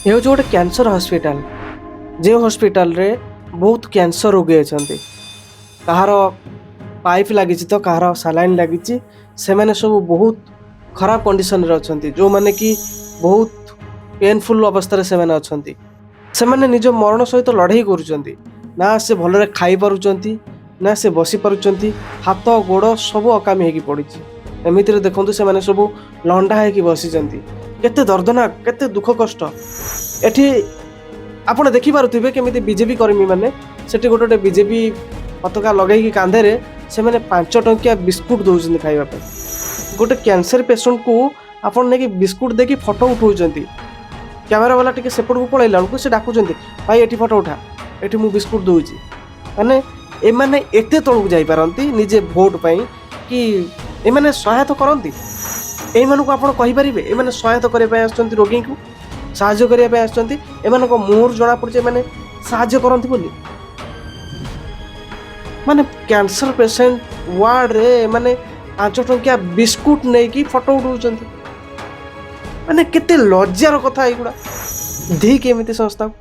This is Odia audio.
ଏ ହେଉଛି ଗୋଟେ କ୍ୟାନ୍ସର ହସ୍ପିଟାଲ, ଯେଉଁ ହସ୍ପିଟାଲରେ ବହୁତ କ୍ୟାନ୍ସର ରୋଗୀ ଅଛନ୍ତି। କାହାର ପାଇପ୍ ଲାଗିଛି ତ କାହାର ସାଲାଇନ୍ ଲାଗିଛି। ସେମାନେ ସବୁ ବହୁତ ଖରାପ କଣ୍ଡିସନରେ ଅଛନ୍ତି, ଯେଉଁମାନେ କି ବହୁତ ପେନଫୁଲ୍ ଅବସ୍ଥାରେ ସେମାନେ ଅଛନ୍ତି। ସେମାନେ ନିଜ ମରଣ ସହିତ ଲଢ଼େଇ କରୁଛନ୍ତି। ନା ସେ ଭଲରେ ଖାଇପାରୁଛନ୍ତି, ନା ସେ ବସି ପାରୁଛନ୍ତି। ହାତ ଗୋଡ଼ ସବୁ ଅକାମୀ ହେଇକି ପଡ଼ିଛି। ଏମିତିରେ ଦେଖନ୍ତୁ, ସେମାନେ ସବୁ ଲଣ୍ଡା ହେଇକି ବସିଛନ୍ତି। କେତେ ଦର୍ଦନାକ, କେତେ ଦୁଃଖ କଷ୍ଟ। ଏଠି ଆପଣ ଦେଖିପାରୁଥିବେ କେମିତି ବିଜେପି କର୍ମୀମାନେ ସେଠି ଗୋଟେ ଗୋଟେ ବିଜେପି ପତାକା ଲଗେଇକି କାନ୍ଧରେ ସେମାନେ 5 ଟଙ୍କିଆ ବିସ୍କୁଟ ଦେଉଛନ୍ତି ଖାଇବା ପାଇଁ। ଗୋଟେ କ୍ୟାନ୍ସର ପେସେଣ୍ଟକୁ ଆପଣ ନେଇକି ବିସ୍କୁଟ ଦେଇକି ଫଟୋ ଉଠାଉଛନ୍ତି। କ୍ୟାମେରା ବାଲା ଟିକେ ସେପଟକୁ ପଳେଇଲା ବେଳକୁ ସେ ଡାକୁଛନ୍ତି, "ଭାଇ, ଏଠି ଫଟୋ ଉଠା, ଏଠି ମୁଁ ବିସ୍କୁଟ ଦେଉଛି।" ମାନେ ଏମାନେ ଏତେ ତଳକୁ ଯାଇପାରନ୍ତି ନିଜେ ଭୋଟ ପାଇଁ କି ଏମାନେ ସହାୟତା କରନ୍ତି। ଏଇମାନଙ୍କୁ ଆପଣ କହିପାରିବେ ଏମାନେ ସହାୟତା କରିବା ପାଇଁ ଆସୁଛନ୍ତି, ରୋଗୀଙ୍କୁ ସାହାଯ୍ୟ କରିବା ପାଇଁ ଆସୁଛନ୍ତି? ଏମାନଙ୍କ ମୁହଁରୁ ଜଣାପଡ଼ୁଛି ଏମାନେ ସାହାଯ୍ୟ କରନ୍ତି ବୋଲି। ମାନେ କ୍ୟାନ୍ସର ପେସେଣ୍ଟ ୱାର୍ଡ଼ରେ ଏମାନେ 5 ଟଙ୍କିଆ ବିସ୍କୁଟ ନେଇକି ଫଟୋ ଉଠାଉଛନ୍ତି। ମାନେ କେତେ ଲଜ୍ଜାର କଥା ଏଇଗୁଡ଼ା। ଧିକ୍ ଏମିତି ସଂସ୍ଥାକୁ।